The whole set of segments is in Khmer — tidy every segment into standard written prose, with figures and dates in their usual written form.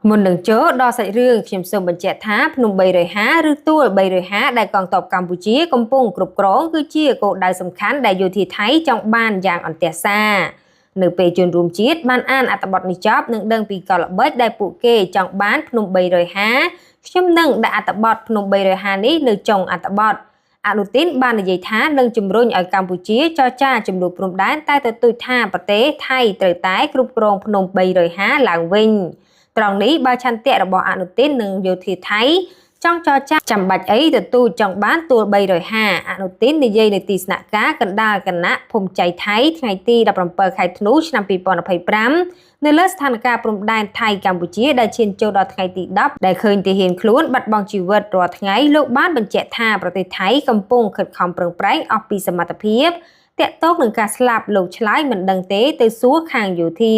មុននឹងចូលដល់សាច់រឿងខ្ញុំសូមបញ្ជាក់ថាភ្នំ350ឬទួល350ដែលកងទ័ពកម្ពុជាកំពុងគ្រប់គ្រងគឺជាគោលដៅសំខាន់ដែលយោធាថៃចង់បានយ៉ាងអន្ទះសារនៅពេលជនរួមជាតិបានអានអត្ថបទនេះចប់នឹងដឹងពីកលល្បិចដែលពួកគេចង់បានភ្នំ350ខ្ញុំនឹងដាក់អត្ថបទភ្នំ350នេះនៅចុងអត្ថបទអនុទិនបាននិយាយថានឹងជំរុញឲ្យកម្ពុជាចរចាចំនួនព្រំដែនតែទទូចថាប្រទេសថៃត្រូវតែគ្រប់គ្រងភ្នំ350ឡើងវិញត្រង់នេះបើឆន្ទៈរបស់អនុទិននិងយោធាថៃចង់ចរចាចាំបាច់អីទទូចចង់បានទួល350អនុទិននិយាយនៅទីស្នាក់ការកណ្ដាលគណៈភូមិចៃថៃថ្ងៃទី17ខែធ្នូឆ្នាំ2025នៅលើស្ថានភាពព្រំដែនថៃកម្ពុជាដែលឈានចូលដល់ថ្ងៃទី10ដែលឃើញទាហានខ្លួនបាត់បង់ជីវិតរាល់ថ្ងៃលោកបានបញ្ជាក់ថាប្រទេសថៃកំពុងខិតខំប្រឹងប្រែងអស់ពីសមត្ថភាពតាក់ទងនឹងការស្លាប់លោកឆ្លើយមិនដឹងទេទៅសួរខាងយោធា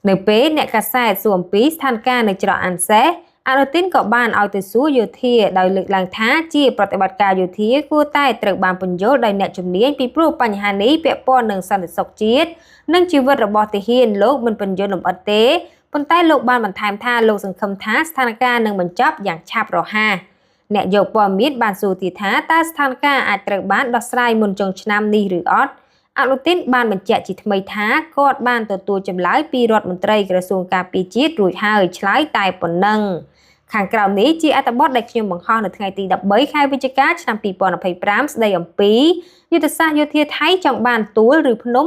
នៅពេលអ្នកកាសែតសួរអំពីស្ថានភាពនៅច្រកអាន់សេះអនុទិនក៏បានឲ្យទៅសួរយោធាដោយលើកឡើងថាជាប្រតិបត្តិការយោធាគួរតែត្រូវបានពន្យល់ដោយអ្នកជំនាញពីព្រោះបញ្ហានេះពាក់ព័ន្ធនឹងសន្តិសុខជាតិនិងជីវិតរបស់ទាហានលោកមិនពន្យល់លម្អិតទេប៉ុន្តែលោកបានបន្ថែមថាលោកសង្ឃឹមថាស្ថានភាពនឹងបញ្ចប់យ៉ាងឆាប់រហ័សអ្នកយកព័ត៌មានបានសួរទៀតថាតើស្ថានភាពអាចត្រូវបានដោះស្រាយមុនចុងឆ្នាំនេះឬអត់អនុទិនបានបញ្ជាក់ជាថ្មីថាគាត់បានទទួលចម្លើយពីរដ្ឋមន្ត្រីក្រសួងការពារជាតិរួចហើយឆ្លើយតែប៉ុណ្ណឹងខាងក្រោមនេះជាអត្ថបទដែលខ្ញុំបង្ហោះនៅថ្ងៃទី13ខែវិច្ឆិកាឆ្នាំ2025ស្ដីអំពីយុទ្ធសាស្ត្រយោធាថៃចង់បានទួលឬភ្នំ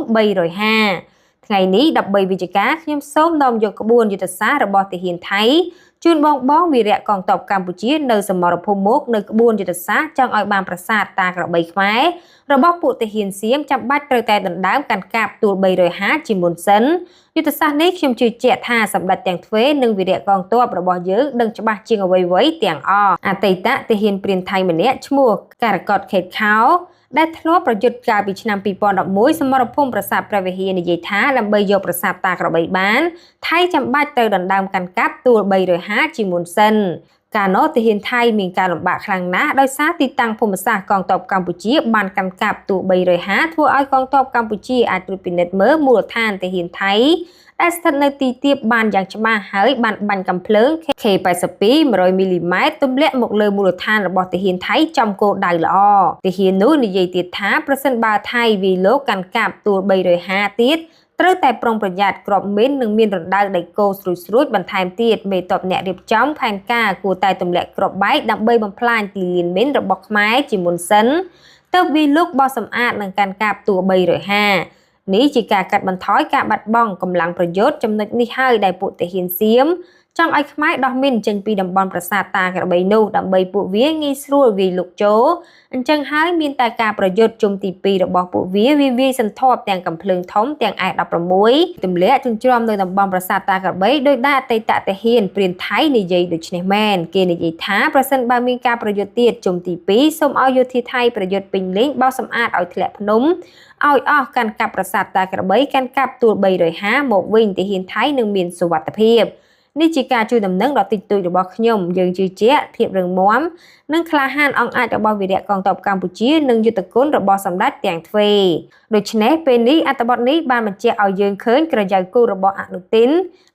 350ថ្ងៃនេះ13វិច្ឆិកាខ្ញុំសូមនាំយកក្បួនយុទ្ធសាស្ត្ររបស់ទាហានថៃជូនបងបងវីរៈកងទ័ពកម្ពុជានៅសមរភូមិមុខនៅក្បួនយុទ្ធសាស្ត្រចង់ឲ្យបានប្រាសាទតាក្របីខ្មែររបស់ពួកទាហានសៀមចាំបាច់ត្រូវតែដណ្ដើមកាន់កាប់ទួល350ជាមុនសិនយុទ្ធសាស្ត្រនេះខ្ញុំជឿជាក់ថាសម្ដេចទាំងទ្វេនិងវីរៈកងទ័ពរបស់យើងដឹងច្បាស់ជាងអ្វីៗទាំងអស់អតីតទាហានព្រានថៃម្នាក់ឈ្មោះការកតខេតខោដែលធ្លាប់ប្រយុទ្ធកាលពីឆ្នាំ2011សមរភូមិប្រាសាទព្រះវិហារនិយាយថាដើម្បីយកប្រាសាទតាក្របីបានថៃចាំបាច់ត្រូវដណ្ដើមកាន់កាប់ទួល350ជាមុនសិនកាលនោះទាហានថៃមានការលំបាកខ្លាំងណាស់ដោយសារទីតាំងភូមិសាស្ត្រកងទ័ពកម្ពុជាបានកាន់កាប់ទួល350ធ្វើឲ្យកងទ័ពកម្ពុជាអាចត្រួតពិនិត្យមើលមូលដ្ឋានទាហានថៃដែលស្ថិតនៅទីទាបបានយ៉ាងច្បាស់ហើយបានបាញ់កាំភ្លើង K82 100មីលីម៉ែត្រទម្លាក់មកលើមូលដ្ឋានរបស់ទាហានថៃចំគោលដៅល្អទាហាននោះនិយាយទៀតថាប្រសិនបើថៃវាយលោកកាន់កាប់ទួល350ទៀតត្រូវតែប្រុងប្រយ័ត្នគ្រាប់មីននឹងមានរណ្ដៅដីគោស្រួចៗបន្ថែមទៀតមេតបអ្នករៀបចំផែនការគួរតែទម្លាក់គ្រាប់បែកដើម្បីបំផ្លាញទីលានមីនរបស់ខ្មែរជាមុនសិនទើបវាយលោកបោះសម្អាតនឹងកាន់កាប់ទួល350នេះជាការកាត់បន្ថយការបាត់បង់កម្លាំងប្រយុទ្ធចំណុចនេះហើយដែលពួកទាហានសៀមចង់ឲ្យខ្មែរដោះមីនចេញពីតំបន់ប្រាសាទតាក្របីនោះដើម្បីពួកវាងាយស្រួលវាយលុកចូលអញ្ចឹងហើយមានតែការប្រយុទ្ធជុំទី2របស់ពួកវាវាវាយសន្ធាប់ទាំងកំភ្លើងធំទាំង S16 ទម្លាក់ជញ្ជ្រាំនៅតំបន់ប្រាសាទតាក្របីដោយដែលអតីតទាហានព្រានថៃនិយាយដូចនេះមែនគេនិយាយថាប្រសិនបើមានការប្រយុទ្ធទៀតជុំទី2សូមឲ្យយោធាថៃប្រយុទ្ធពេញលេញបោសសម្អាតឲ្យធ្លាក់ភ្នំឲ្យអស់កាន់កាប់ប្រាសាទតាក្របីកាន់កាប់ទួល350មកវិញទាហានថៃនឹងមានសុវត្ថិភាពនេះជាការជួយដំណឹងដ៏តិចតួចរបស់ខ្ញុំយើងជឿជាក់ភាពរឹងមាំនិងក្លាហានអង់អាចរបស់វីរៈកងទ័ពកម្ពុជានិងយុទ្ធគុណរបស់សម្ដេចទាំងទ្វេដូច្នេះពេលនេះអត្ថបទនេះបានបញ្ជាក់ឲ្យយើងឃើញក្រយ៉ៅគូរបស់អនុទិន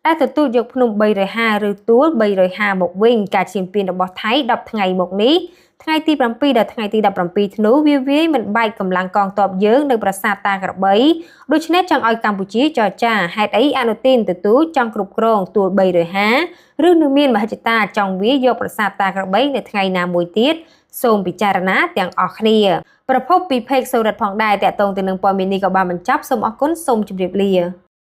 ដែលទទួលយកភ្នំ350ឬទួល350មកវិញការឈានពានរបស់ថៃ10ថ្ងៃមកនេះថ្ងៃទី7ដល់ថ្ងៃទី17ធ្នូវាវាយមិនបែកកម្លាំងកងទ័ពយើងនៅប្រាសាទតាក្របីដូច្នេះចង់ឲ្យកម្ពុជាចរចាហេតុអីអនុទិនទទួលចង់គ្រប់គ្រងទួល350ឬនៅមានមហិច្ឆតាចង់វាយកប្រាសាទតាក្របីនៅថ្ងៃណាមួយទៀតសូមពិចារណាទាំងអស់គ្នាប្រភពពីផេកសូរិតផងដែរតកតងទៅនឹងព័ត៌មាននេះក៏បានបញ្ចប់សូមអរគុណសូមជម្រាបលា។